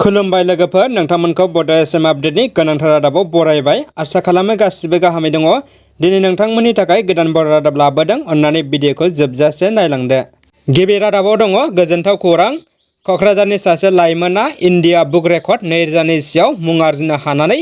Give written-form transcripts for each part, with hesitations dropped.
खुलुमबाय लोगोफोर, नोंथांमोनखौ बड' एसएम आपडेटनि गोनांथार रादाबाव बरायबाय। आसा खालामो गासिबो गाहामै दङ। दिनै नोंथांमोननि थाखाय गोदान बर' रादाब लाबोदों। अन्नानै भिडिअखौ जोबजासे नायलांदो। गिबि रादाबाव दङ गोजोनथाव खौरां। क'क्राझारनि सासे लाइमोना इन्डिया बुक रेकर्ड 2020 आव मुं आर्जिनो हानानै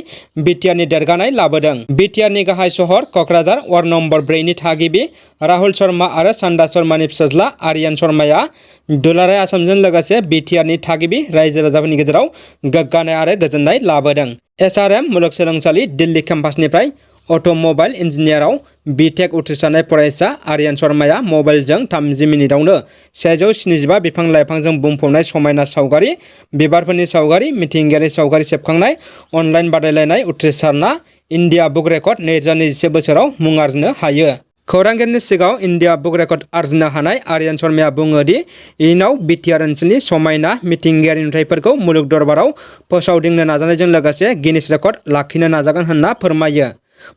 बिटिआरनि देरगानाय लाबोदों। बिटिआरनि गाहाय सहर क'क्राझार वार्ड नम्बर 4 नि थागिबि राहुल शर्मा आरो सान्दा शर्मानि फिसाज्ला आर्यान शर्माया दुलाराय आसामजों लोगोसे बिटिआरनि थागिबि रायजो राजाफोरनि गेजेराव गोग्गानाय आरो गोजोननाय लाबोदों। एसआरएम मुलुगसोलोंसालि दिल्ली केम्पासनिफ्राय अट'मबाइल इन्जिनियाराव बिटेक उथ्रिसारनाय फरायसा आर्यान शर्माया मबाइलजों 30 मिनिटावनो 175 बिफां-लाइफांजों बुंफबनाय समायना सावगारि, बिबारफोरनि सावगारि, मिथिंगायारि सावगारि सेबखांनाय अनलाइन बादायलायनाय उथ्रिसारना इन्डिया बुक रेकर्ड 2021 बोसोराव मुं आर्जिनो हायो। खौरांगिरिनि सिगाङाव इन्डिया बुक रेकर्ड आर्जिनो हानाय आर्यान शर्माया बुङो दि इयुनाव बिटिआर ओनसोलनि समायना मिथिंगायारि नुथायफोरखौ मुलुग दरबाराव फोसावदिंनो नाजानायजों लोगोसे गिनिस रेकर्ड लाखिनो नाजागोन होनना फोरमायो।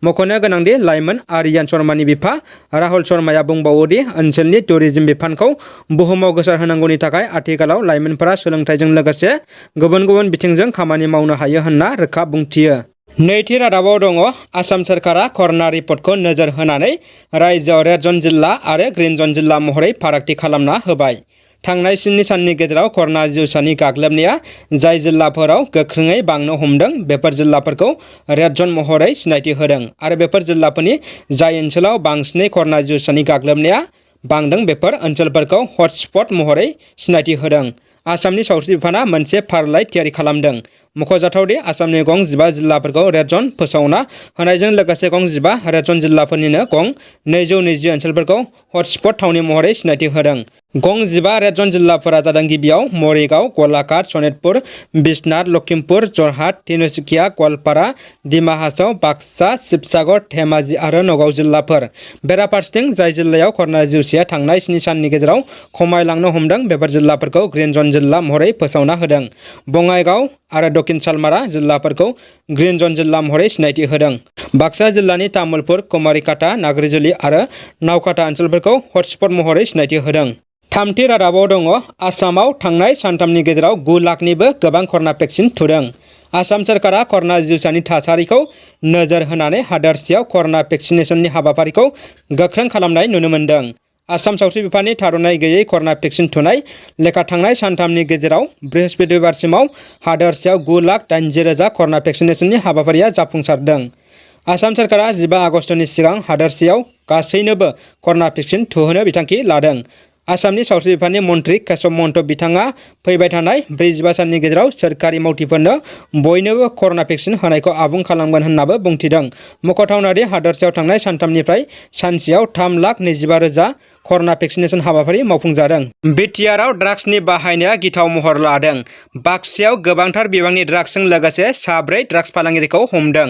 मख'नो गोनांदि लाइमोन आर्यान शर्मानि बिफा राहुल शर्माया बुंबावो दि ओनसोलनि टुरिज्म बिफानखौ बुहुमाव गोसारहोनांगौनि थाखाय आथिखालाव लाइमोनफोरा सोलोंथाइजों लोगोसे गुबुन गुबुन बिथिंजों खामानि मावनो हायो होनना रोखा बुंथियो। नैथि रादाबाव दङ आसाम सोरखारा कर'ना रिपर्टखौ नोजोर होनानै रायजोआव रेड जन जिल्ला आरो ग्रीन जन जिल्ला महरै फारागथि खालामना होबाय। थांनाय 7 साननि गेजेराव कर'ना जिउसानि गाग्लोबनाया जाय जिल्लाफोराव गोख्रोङै बांनो हमदों बेफोर जिल्लाफोरखौ रेड जन महरै सिनायथि होदों आरो बेफोर जिल्लाफोरनि जाय ओनसोलाव बांसिनै कर'ना जिउसानि गाग्लोबनाया बांदों बेफोर ओनसोलफोरखौ हटस्पट महरै सिनायथि होदों। आसामनि सावस्रि बिफाना मोनसे फारिलाइ थियारि खालामदों। मख'जाथावदि आसामनि गं 15 जिल्लाफोरखौ रेड जन फोसावना होनायजों लोगोसे गं 15 रेड जन जिल्लाफोरनिनो गं 220 ओनसोलफोरखौ हटस्पट थावनि महरै सिनायथि होदों। गं 15 रेड जन जिल्लाफोरा जादों गिबियाव मरिगाव, गलाघाट, सनितपुर, बिश्वनाथ, लखिमपुर, जरहाट, तिनसुकिया, गवालपारा, डिमा हासाव, बाक्सा, शिबसागर, धेमाजि आरो नगाव जिल्लाफोर। बेराफारसेथिं जाय जिल्लायाव कर'ना जिउसाया थांनाय 7 साननि गेजेराव खमायलांनो हमदों बेफोर जिल्लाफोरखौ ग्रीन जन जिल्ला महरै फोसावना होदों। बङाइगाव आरो दक्षिण सालमारा जिल्लाफोरखौ ग्रीन जन जिल्ला महरै सिनायथि होदों। बाक्सा जिल्लानि तामुलपुर, कुमारिकाटा, नाग्रिजुलि आरो नावकाटा ओनसोलफोरखौ हटस्पट महरै सिनायथि होदों। थामथि रादाबाव दङ आसामाव थांनाय सानथामनि गेजेराव 9 लाखनिबो गोबां कर'ना भेक्सिन थुदों। आसाम सोरखारा कर'ना जिउसानि थासारिखौ नोजोर होनानै हादोरसायाव कर'ना भेक्सिनेसननि हाबाफारिखौ गोख्रों खालामनाय नुनो मोन्दों। आसाम सावस्रि बिफाननि थाद'नाय गैयै कर'ना भेक्सिन थुनाय लेखा थांनाय सानथामनि गेजेराव बृहस्पतिबारसिमाव हादोरसायाव 9,80,000 कर'ना भेक्सिनेसननि हाबाफारिया जाफुंसारदों। आसाम सोरखारा 15 आगस्टनि सिगां हादोरसायाव गासैनोबो कर'ना भेक्सिन थुहोनो बिथांखि लादों। आसामनि सावस्रि बिफाननि मन्थ्रि केशव महन्त बिथाङा फैबाय थानाय 45 साननि गेजेराव सोरखारि मावथिफोरनो बयनोबो कर'ना भेक्सिन होनायखौ आबुं खालामगोन होन्नाबो बुंथिदों। मख'थावनादि हादोरसायाव थांनाय सानथामनिफ्राय सानसेयाव 3,25,000 कर'ना भेक्सिनेसन हाबाफारि मावफुंजादों। बिटिआरआव ड्राग्सनि बाहायनाया गिथाव महर लादों। बाक्सायाव गोबांथार बिबांनि ड्राग्सजों लोगोसे 4 ड्राग्स फालांगिरिखौ हमदों।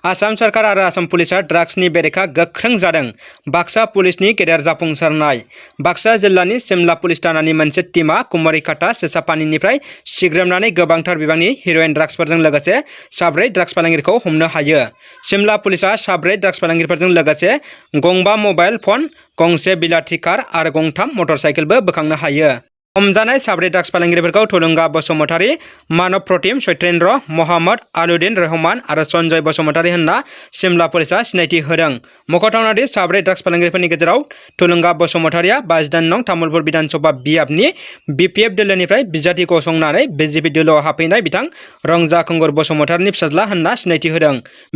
आसाम सोरखार आरो आसाम पुलिसआ ड्राग्सनि बेरेखा गोख्रों जादों। बाक्सा पुलिसनि गेदेर जाफुंसारनाय। बाक्सा जिल्लानि सिमला पुलिस थानानि मोनसे टीमआ कुमारिकाटा सेसापानिनिफ्राय सिग्रोमनानै गोबांथार बिबांनि हेर'इन ड्राग्सफोरजों लोगोसे 4 ड्राग्स फालांगिरिखौ हमनो हायो। सिमला पुलिसआ 4 ड्राग्स फालांगिरिफोरजों लोगोसे गंबा मबाइल फन, गंसे बिलाथि कार आरो गंथाम मटर साइकेलबो बोखांनो हायो। हमजानाय 4 ड्राग्स फालांगिरिफोरखौ थुलुंगा बसुमतारी, मानब प्रतिम चैत्रेन्द्र, महम्मद आलुद्दिन रहमान आरो सन्जय बसुमतारी होनना सिमला पुलिसआ सिनायथि होदों। मख'थावनादि 4 ड्राग्स फालांगिरिफोरनि गेजेराव थुलुंगा बसुमतारीया 22 नं तामुलपुर बिधानसभा बियाबनि बिपिएफ दोलोनिफ्राय बिजाथि गसंनानै बिजेपि दोलोआव हाबफैनाय बिथां रंजा खुंगुर बसुमतारीनि फिसाज्ला होनना सिनायथि होदों।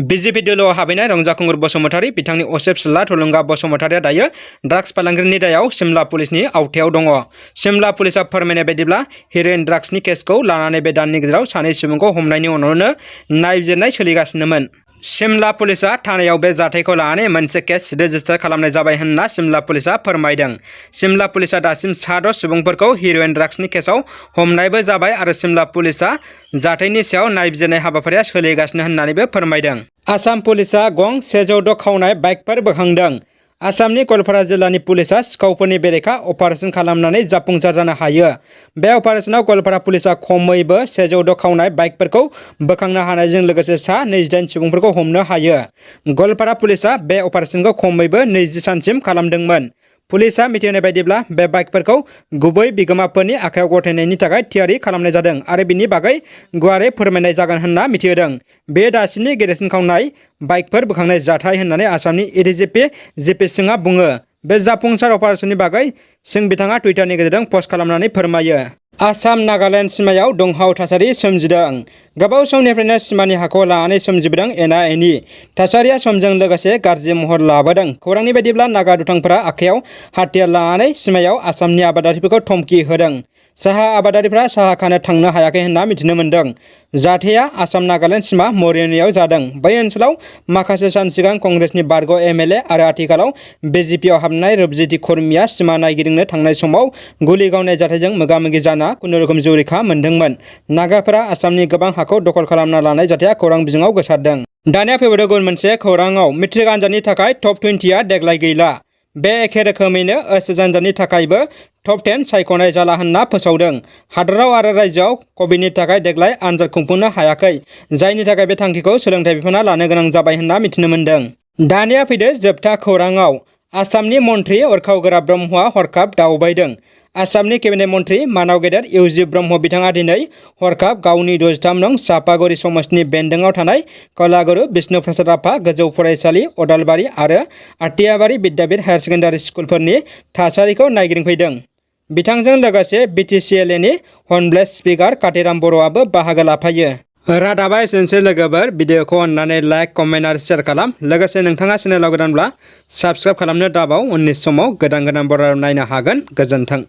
बिजेपि दोलोआव हाबफैनाय रंजा खुंगुर बसुमतारी बिथांनि असे फिसाज्ला थुलुंगा बसुमतारीया दायो ड्राग्स फालांगिरिनि दायाव सिमला पुलिसनि आवथायाव दङ। सिमला पुलिसआ फोरमायनाय बायदिब्ला हेर'इन ड्राग्सनि केसखौ लानानै बे दाननि गेजेराव 2 सुबुंखौ हमनायनि उनावनो नायबिजिरनाय सोलिगासिनोमोन। सिमला पुलिसआ थानायाव बे जाथायखौ लानानै मोनसे केस रेजिस्टार खालामनाय जाबाय होनना सिमला पुलिसआ फोरमायदों। सिमला पुलिसआ दासिम 6 सुबुंफोरखौ हेर'इन ड्राग्सनि केसआव हमनायबो जाबाय आरो सिमला पुलिसआ जाथायनि सायाव नायबिजिरनाय हाबाफारिया सोलिगासिनो होननानैबो फोरमायदों। आसाम पुलिसआ गं 106 खावनाय बाइकफोर बोखांदों। आसामनि गवालपारा जिल्लानि पुलिसआ सिखावफोरनि बेरेखा अपारेसन खालामनानै जाफुंसार जानो हायो। बे अपारेसनाव गवालपारा पुलिसआ खमैबो 106 खावनाय बाइकफोरखौ बोखांनो हानायजों लोगोसे 28 सुबुंफोरखौ हमनो हायो। गवालपारा पुलिसआ बे अपारेसनखौ खमैबो 20 सानसिम खालामदोंमोन। पुलिसा मिथिहोनाय बायदिब्ला बे बाइकफोरखौ गुबै बिगोमाफोरनि आखायाव गथायनायनि थाखाय थियारि खालामनाय जादों आरो बिनि बागै गुवारै फोरमायनाय जागोन होनना मिथिहोदों। बे दासिमनि गेदेरसिन खावनाय बाइकफोर बोखांनाय जाथाय होननानै आसामनि एडिजिपि जिपि सिंहआ बुङो। बे जाफुंसार अपारेशननि बागै बिथाङा टुइटारनि गेजेरजों पस्ट खालामनानै फोरमायो। आसाम नागालेन्ड सिमायाव दुंहाव थासारि सोमजिदों। गोबाव समनिफ्रायनो सिमानि हाखौ लानानै सोमजिबोदों एना एनि थासारिया समजों लोगोसे गाज्रि महर लाबोदों। खौरांनि बायदिब्ला नागा दुथांफोरा आखायाव हाथियार लानानै सिमायाव आसामनि आबादारिफोरखौ धमकी होदों। साहा आबादारिफ्रा साहा खानो थांनो हायाखै होनना मिथिनो मोन्दों। जाथाया आसाम नागालेन्ड सिमा मरियनियाव जादों। बै ओनसोलाव माखासे सान सिगां कंग्रेसनि बारग' एमएलए आरो आथिखालाव बिजेपिआव हाबनाय रुपजित खर्मिया सिमा नायगिदिंनो थांनाय समाव गुलि गावनाय जाथायजों मोगा-मोगि जाना खुनुरुखुम जिउ रैखा मोन्दोंमोन। नागाफोरा आसामनि गोबां हाखौ दखल खालामना लानाय जाथाया खौरां बिजोङाव गोसारदों। दानिया फैबावदों गुबुन मोनसे खौराङाव मेट्रिक आनजादनि थाखाय टप 20आ देग्लाय गैला। बे एखे रोखोमैनो ओएचएस आनजादनि थाखायबो टप 10 सायख'नाय जाला होनना फोसावदों। हादोराव आरो रायजोआव कभिडनि थाखाय देग्लाय आनजाद खुंफुंनो हायाखै, जायनि थाखाय बे थांखिखौ सोलोंथाइ बिफाना लानो गोनां जाबाय होनना मिथिनो मोन्दों। दानिया फैदो जोबथा खौराङाव। आसामनि मन्थ्रि उरखाव ब्रह्मआ हरखाब दावबायदों। आसामनि केबिनेट मन्थ्रि मानाव गेदेर इउजि ब्रह्म बिथाङा दिनै हरखाब गावनि 23 नं चापागुरि समस्तिनि बेन्दोंआव थानाय कलागुरु बिष्णु प्रसाद राभा गोजौ फरायसालि, अदालबारि आरो आटियाबारि बिद्यापीठ हायार सेकेन्डारि स्कुलफोरनि थासारिखौ नायगिदिंफैदों। बिथांजों लोगोसे बिटिसिएलएनि हर्नबिल स्पिकार कातिराम बर'आबो बाहागो लाफायो। रादाबा एसेनोसै लोगोफोर। भिडिअखौ अननानै लाइक, कमेन्ट आरो शेयार खालाम। लोगोसे नोंथाङा चेनेलाव गोदानब्ला साबस्क्राइब खालामनो दाबाव। उननि समाव गोदान बर' रादाब नायनो हागोन। गोजोन्थों।